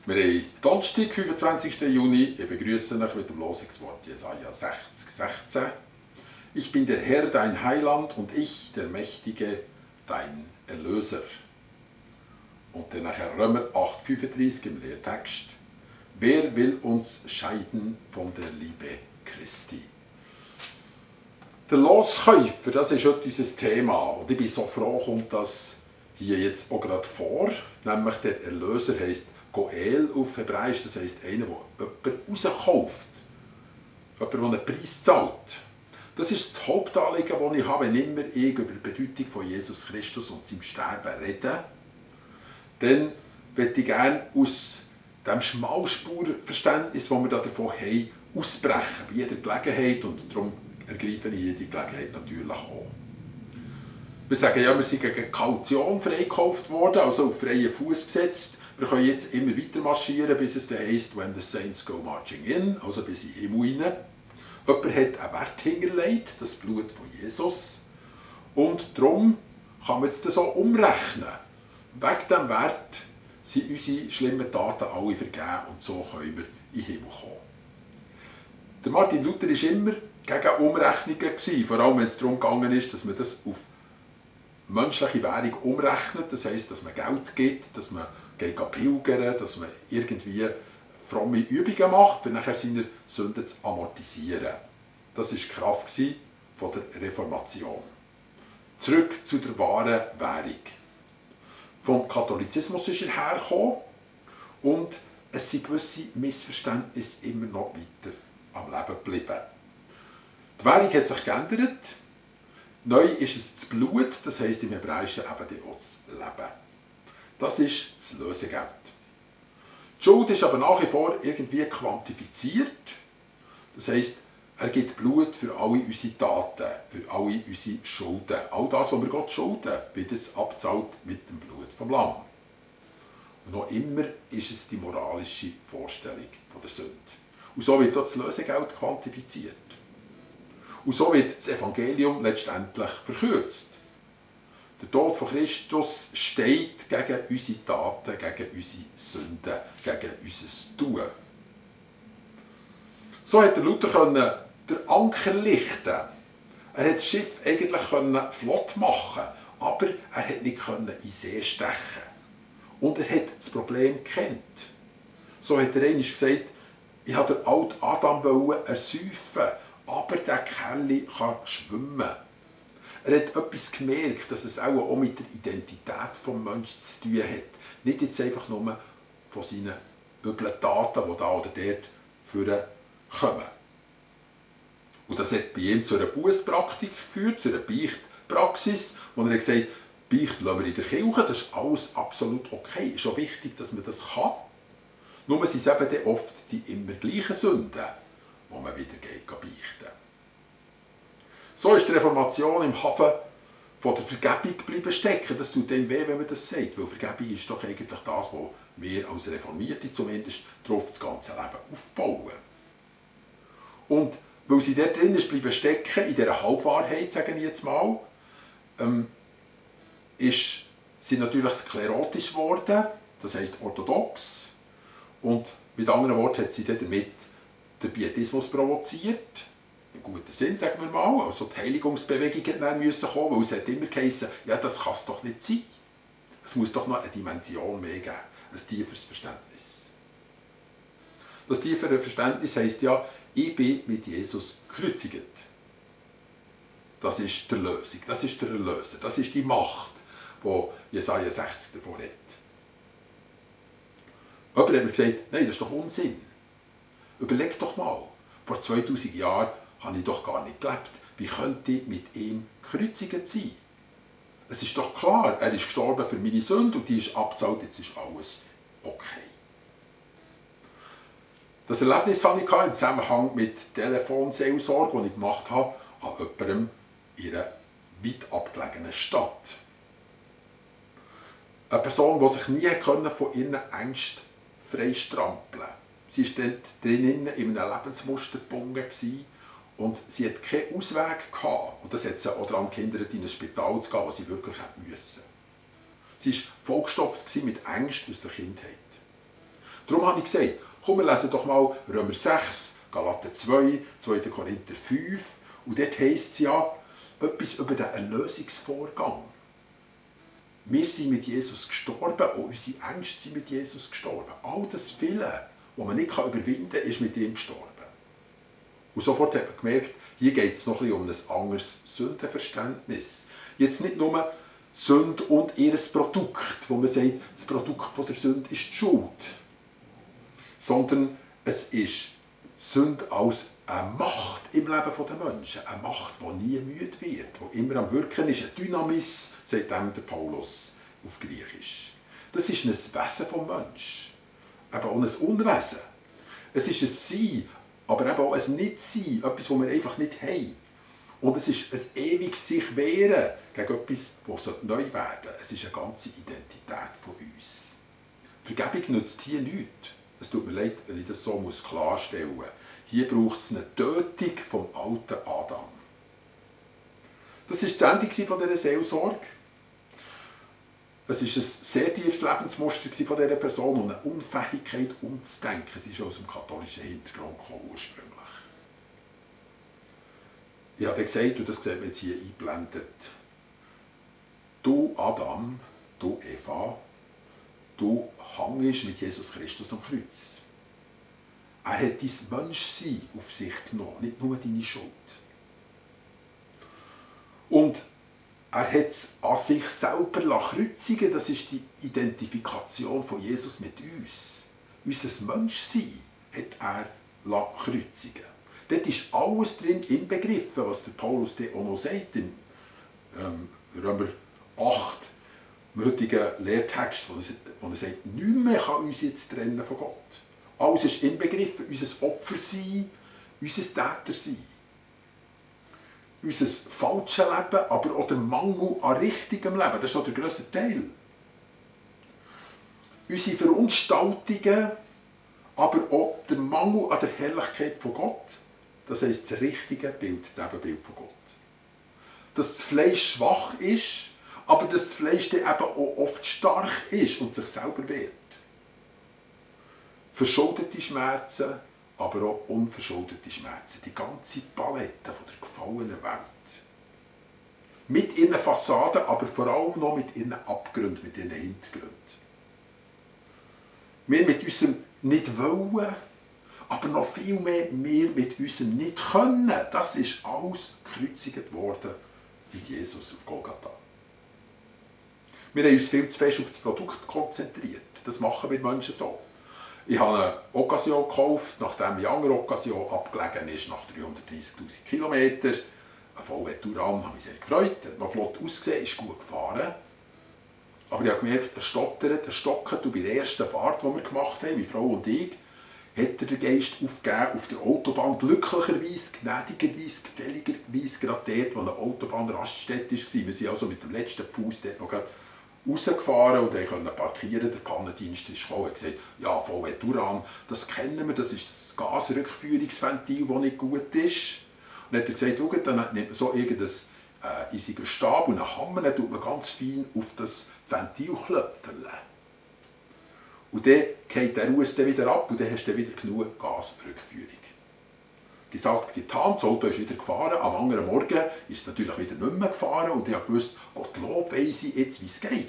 Wir haben Donnerstag, 25. Juni. Ich begrüße euch mit dem Losungswort Jesaja 60, 16. Ich bin der Herr, dein Heiland, und ich, der Mächtige, dein Erlöser. Und dann nachher Römer 8, 35 im Lehrtext. Wer will uns scheiden von der Liebe Christi? Der Loskäufer, das ist heute unser Thema. Und ich bin so froh, kommt das hier jetzt auch gerade vor. Nämlich der Erlöser heisst Goel auf Hebräisch, das heisst einer, der jemanden rauskauft. Jemand, der einen Preis zahlt. Das ist das Hauptanliegen, das ich habe, wenn immer ich über die Bedeutung von Jesus Christus und seinem Sterben rede. Dann möchte ich gerne aus dem Schmalspurverständnis, das wir davon haben, ausbrechen, bei jeder Gelegenheit. Und darum ergreife ich jede Gelegenheit natürlich auch. Wir sagen ja, wir sind gegen Kaution freigekauft worden, also auf freien Fuß gesetzt. Wir können jetzt immer weiter marschieren, bis es dann heisst, when the saints go marching in, also bis in den Himmel rein. Jemand hat einen Wert hinterlegt, das Blut von Jesus. Und darum kann man jetzt das so umrechnen. Wegen diesem Wert sind unsere schlimmen Taten alle vergeben und so können wir in den Himmel kommen. Der Martin Luther war immer gegen Umrechnungen, vor allem wenn es darum gegangen ist, dass man das auf menschliche Währung umrechnet. Das heisst, dass man Geld gibt, dass man geht pilgern, dass man irgendwie fromme Übungen macht, um nachher seine Sünden zu amortisieren. Das war die Kraft von der Reformation. Zurück zu der wahren Währung. Vom Katholizismus ist er hergekommen und es sind gewisse Missverständnisse immer noch weiter am Leben geblieben. Die Währung hat sich geändert. Neu ist es das Blut, das heisst im Hebräischen eben auch das Leben. Das ist das Lösegeld. Die Schuld ist aber nach wie vor irgendwie quantifiziert. Das heisst, er gibt Blut für alle unsere Taten, für alle unsere Schulden. All das, was wir Gott schulden, wird jetzt abgezahlt mit dem Blut vom Lamm. Und noch immer ist es die moralische Vorstellung von der Sünde. Und so wird auch das Lösegeld quantifiziert. Und so wird das Evangelium letztendlich verkürzt. Der Tod von Christus steht gegen unsere Taten, gegen unsere Sünden, gegen unser Tun. So hat der Luther den Anker lichten. Er konnte das Schiff eigentlich flott machen, aber er konnte nicht in den See stechen. Und er hat das Problem gekannt. So hat er einmal gesagt, ich wollte den alten Adam ersäufen, aber der Kerl kann schwimmen. Er hat etwas gemerkt, dass es auch mit der Identität des Menschen zu tun hat. Nicht jetzt einfach nur von seinen üblen Taten, die da oder dort vorkommen. Und das hat bei ihm zu einer Bußpraktik geführt, zu einer Beichtpraxis, wo er gesagt hat, Beicht lassen wir in der Kirche, das ist alles absolut okay. Es ist auch wichtig, dass man das kann. Nur sind es eben dann oft die immer gleichen Sünden, wo man wieder beichten. So ist die Reformation im Hafen von der Vergebung geblieben stecken. Das tut dann weh, wenn man das sagt, weil Vergebung ist doch eigentlich das, was wir als Reformierte zumindest darauf das ganze Leben aufbauen. Und weil sie dort drin ist bleiben stecken, in dieser Halbwahrheit, sage ich jetzt mal, ist sie natürlich sklerotisch geworden, das heisst orthodox. Und mit anderen Worten hat sie damit den Pietismus provoziert. Im guten Sinn, sagen wir mal. Also die Heiligungsbewegung musste kommen, weil es hat immer geheißen, ja, das kann es doch nicht sein. Es muss doch noch eine Dimension mehr geben, ein tieferes Verständnis. Das tiefere Verständnis heisst ja, ich bin mit Jesus gekreuzigt. Das ist die Lösung, das ist der Erlöser, das ist die Macht, die Jesaja 60 davon redet. Jemand hat mir gesagt, nein, das ist doch Unsinn. Überleg doch mal, vor 2000 Jahren habe ich doch gar nicht gelebt. Wie könnte ich mit ihm gekreuzigt sein? Es ist doch klar, er ist gestorben für meine Sünde und die ist abgezahlt, jetzt ist alles okay. Das Erlebnis hatte ich im Zusammenhang mit Telefonseelsorge, die ich gemacht habe, an jemandem in einer weit abgelegenen Stadt. Eine Person, die sich nie von ihren Ängsten freistrampeln konnte. Sie war dort drinnen in einem Lebensmuster gebunden und sie hatte keinen Ausweg gehabt. Und das hat sie auch daran gehindert, in ein Spital zu gehen, was sie wirklich hätte müssen. Sie war vollgestopft mit Ängsten aus der Kindheit. Darum habe ich gesagt, komm, wir lesen doch mal Römer 6, Galater 2, 2. Korinther 5. Und dort heisst es ja etwas über den Erlösungsvorgang. Wir sind mit Jesus gestorben, auch unsere Ängste sind mit Jesus gestorben. All das Viele, das man nicht überwinden kann, ist mit ihm gestorben. Und sofort hat man gemerkt, hier geht es noch ein bisschen um ein anderes Sündenverständnis. Jetzt nicht nur Sünde und ihr Produkt, wo man sagt, das Produkt von der Sünde ist die Schuld. Sondern es ist Sünde als eine Macht im Leben der Menschen. Eine Macht, die nie müde wird, die immer am Wirken ist. Eine Dynamis, sagt dem der Paulus auf Griechisch. Das ist ein Wesen vom Menschen. Aber auch ein Unwesen. Es ist ein Sein, aber eben auch ein Nicht-Sein. Etwas, das wir einfach nicht haben. Und es ist ein ewiges sich wehren gegen etwas, das neu werden sollte. Es ist eine ganze Identität von uns. Vergebung nützt hier nichts. Es tut mir leid, wenn ich das so klarstellen muss. Hier braucht es eine Tötung vom alten Adam. Das war das Ende dieser Seelsorge. Es war ein sehr tiefes Lebensmuster von dieser Person und eine Unfähigkeit umzudenken. Sie ist aus dem katholischen Hintergrund gekommen, ursprünglich. Ich habe gesagt, und das sieht man jetzt hier eingeblendet, du Adam, du Eva, du hängst mit Jesus Christus am Kreuz. Er hat dein Menschsein auf sich genommen, nicht nur deine Schuld. Und er hat es an sich selber kreuzigen. Das ist die Identifikation von Jesus mit uns. Unser Menschsein hat er kreuzigen. Dort ist alles drin inbegriffen, was der Paulus auch noch sagt in Römer 8, im heutigen Lehrtext, wo er sagt, nichts mehr kann uns jetzt trennen von Gott. Alles ist inbegriffen, unser Opfersein, unser Tätersein. Unser falsches Leben, aber auch der Mangel an richtigem Leben, das ist auch der grösste Teil. Unsere Verunstaltungen, aber auch der Mangel an der Herrlichkeit von Gott, das heisst das richtige Bild, das Ebenbild von Gott. Dass das Fleisch schwach ist, aber dass das Fleisch dann eben auch oft stark ist und sich selber wehrt. Verschuldete Schmerzen, aber auch unverschuldete Schmerzen. Die ganze Palette von der gefallenen Welt. Mit ihren Fassaden, aber vor allem noch mit ihren Abgründen, mit ihren Hintergründen. Wir mit unserem Nicht-Wollen, aber noch viel mehr wir mit unserem Nicht-Können. Das ist alles gekreuzigt worden mit Jesus auf Golgatha. Wir haben uns viel zu fest auf das Produkt konzentriert. Das machen wir Menschen so. Ich habe eine Occasion gekauft, nachdem die andere Occasion abgelegen ist, nach 330'000 Kilometern. Ein VW Touran, habe mich sehr gefreut, hat noch flott ausgesehen, ist gut gefahren. Aber ich habe gemerkt, er stottert, er stockert. Und bei der ersten Fahrt, die wir gemacht haben, meine Frau und ich, hat er den Geist aufgegeben auf der Autobahn. Glücklicherweise, gnädigerweise, geselligerweise, gerade dort, wo eine Autobahnraststätte war. Wir sind also mit dem letzten Fuß dort noch rausgefahren und konnten parkieren. Der Pannendienst ist gekommen und gesagt, ja, VW Touran, das kennen wir, das ist das Gasrückführungsventil, das nicht gut ist. Und dann hat er gesagt, schau, dann nimmt man so irgendeinen eisigen Stab und einen Hammer, dann tut man ganz fein auf das Ventil klöpfeln. Und dann geht der Ruß wieder ab und dann hast du wieder genug Gasrückführung. Gesagt, getan, das Auto ist wieder gefahren. Am anderen Morgen ist es natürlich wieder nicht mehr gefahren und ich wusste, Gottlob weiss ich jetzt, wie es geht.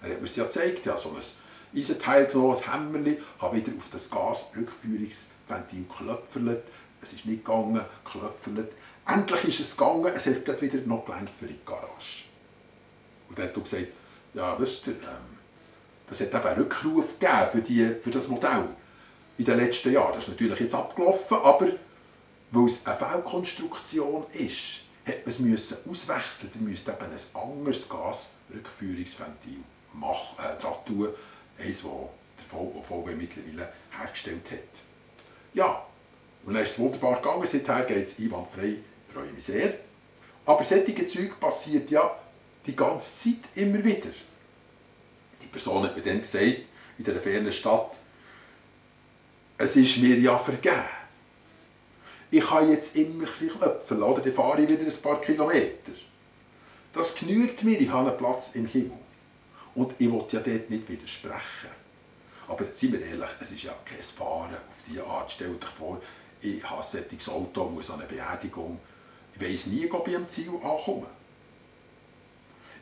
Er hat mir es ja gezeigt, ich habe so ein Eisenteil genommen, ein Hämmerchen, habe wieder auf das Gasrückführungsventil geklöpfelt. Es ist nicht gegangen, geklöpfelt. Endlich ist es gegangen, es hat gleich wieder noch gelenkt für die Garage. Und dann hat er gesagt, ja, wisst ihr, das hat eben einen Rückruf gegeben für das Modell in den letzten Jahren. Das ist natürlich jetzt abgelaufen, aber weil es eine Fehlkonstruktion ist, hat man es auswechseln. Man müsste eben ein anderes Gasrückführungsventil dran tun, eines, das der VW mittlerweile hergestellt hat. Ja, und dann ist es wunderbar gegangen. Seither geht es einwandfrei, ich freue mich sehr. Aber solche Zeug passiert ja die ganze Zeit immer wieder. Die Person hat mir dann gesagt, in dieser fernen Stadt, es ist mir ja vergeben. Ich kann jetzt immer ein bisschen klöpfeln, oder? Dann fahre ich wieder ein paar Kilometer. Das genügt mir, ich habe einen Platz im Himmel. Und ich will ja dort nicht widersprechen. Aber seien wir ehrlich, es ist ja kein Fahren auf diese Art. Stell dir vor, ich habe ein solches Auto, muss an eine Beerdigung. Ich weiss nie, ob ich am Ziel ankomme.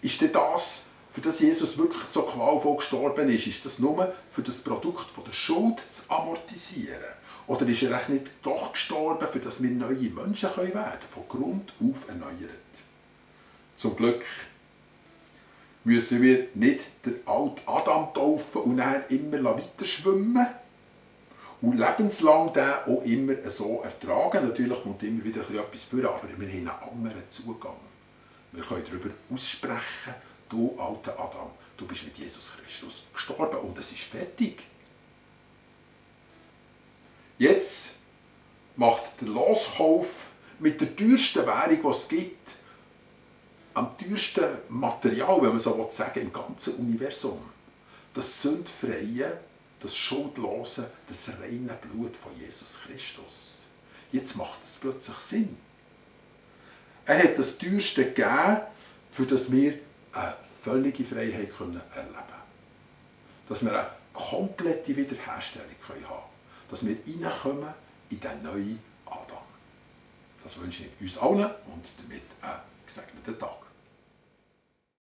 Ist denn das, für das Jesus wirklich so qualvoll gestorben ist das nur für das Produkt von der Schuld zu amortisieren? Oder ist er echt nicht doch gestorben, für das wir neue Menschen werden können, von Grund auf erneuert? Zum Glück müssen wir nicht den alten Adam taufen und dann immer weiter schwimmen und lebenslang den auch immer so ertragen. Natürlich kommt immer wieder etwas vor, aber wir haben einen anderen Zugang. Wir können darüber aussprechen, du alter Adam, du bist mit Jesus Christus gestorben und es ist fertig. Jetzt macht der Loskauf mit der teuersten Währung, die es gibt, am teuersten Material, wenn man so sagen will, im ganzen Universum, das sündfreie, das schuldlose, das reine Blut von Jesus Christus. Jetzt macht es plötzlich Sinn. Er hat das teuerste gegeben, für das wir eine völlige Freiheit erleben können. Dass wir eine komplette Wiederherstellung haben können. Dass wir reinkommen in den neuen Adam. Das wünsche ich uns allen und damit einen gesegneten Tag.